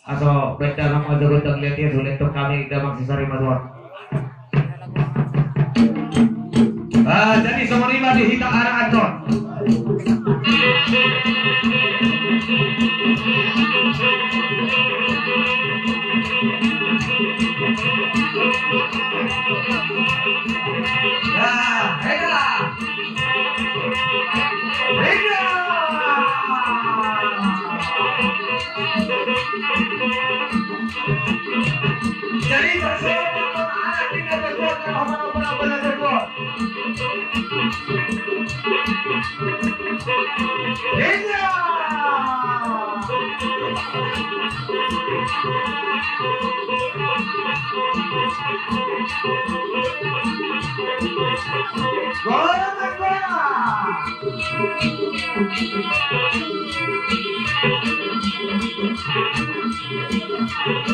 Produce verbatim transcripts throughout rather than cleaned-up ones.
Aso benda nama jago tang lihat ya, sulit tu kami damang sisari maduan. Ah, jadi songon i ma di hita anak Anton. Ya, hei. Jadi,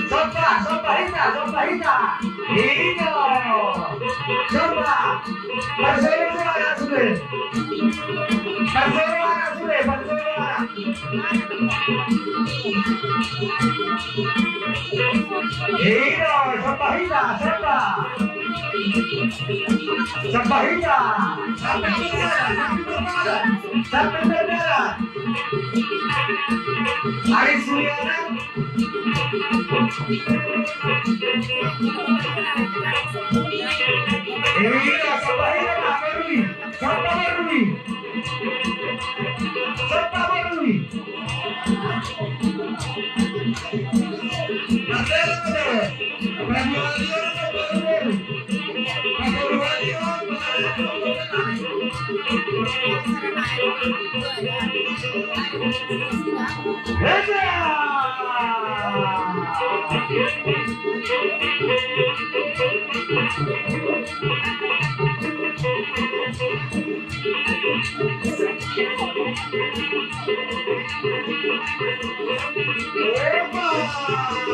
Somba, somba hita, somba hita. Iyo. Somba. Parsomba anak sude. Parsomba anak sude, parsomba anak. Iyo, somba hita, somba. Somba hita. Sampai berdarah, sampai berdarah. Sampai berdarah. Ari Suryana. Iya, somba hita, Pak Rudi. Somba Rudi. Somba Rudi.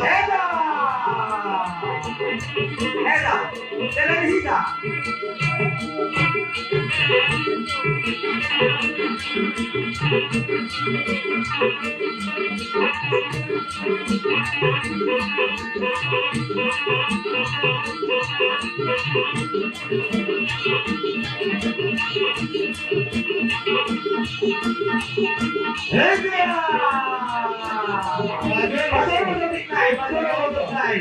Hela! Hela! Hela di hita! Hela! Pasolo do tingkai, pasolo do tingkai.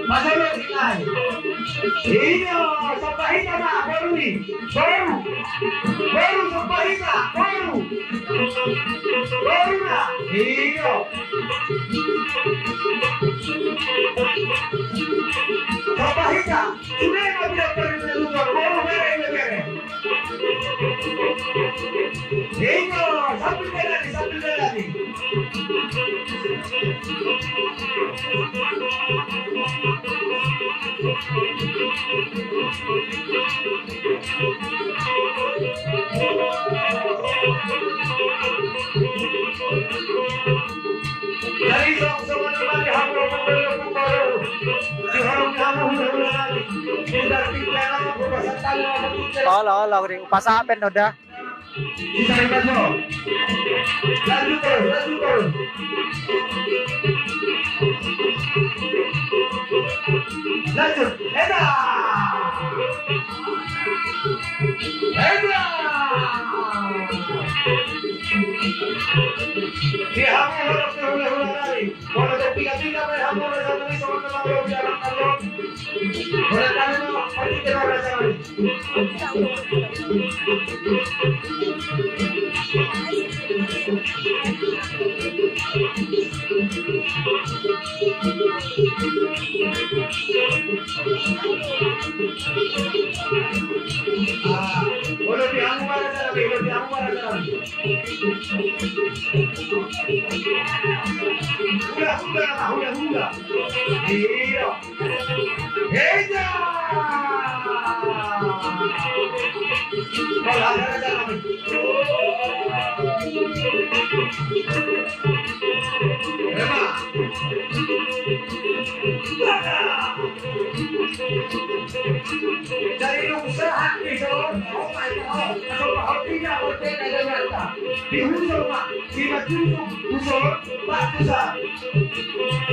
Pasolo do tingkai. Iyo, somba hita ma, boru i. Boru. Boru somba hita, boru. Boru na. Iyo. Somba hita. Sude ma bilang dari luar, boru bere, bere. Iyo, sambil berani, sambil berani. Jadi, so, so, mana lagi, hamu, hamu, hamu, hamu, hamu, hamu, hamu. Olah, olah, ring. Pasapen, udah. Lanjut terus, lanjut terus. Lanjut, enak. Enak. Di hamu, hamu, hamu, hamu, hamu. Molo tung piga-piga pe hamu, molo satu ni songon na mangoloi anak tandon. Molo tanu ma, molo tanu ma, molo tanu ma. Ah, molo di hamu ma na salah, molo di hamu ma na salah. Hula, hula, hula, hula. Iyo. Eja. Hula, hula, hula. Ema. Jadi, dung sahat di son, oh my God, so, paham tidak, berbeda dengan tak. Di hujung, Pak. Sima tujuh, tujuh, empat, tujuh.